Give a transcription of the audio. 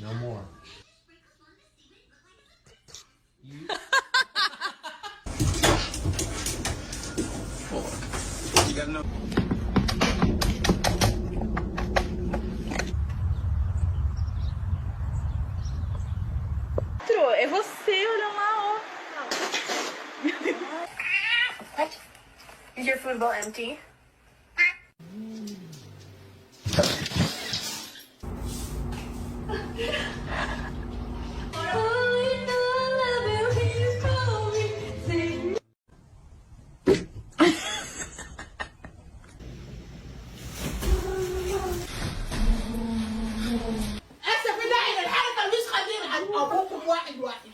No more. É você, olha lá, ó. What? Is your food bowl empty? هسه في داعي للحركه الوسخه دي؟ ابوكم واحد واحد.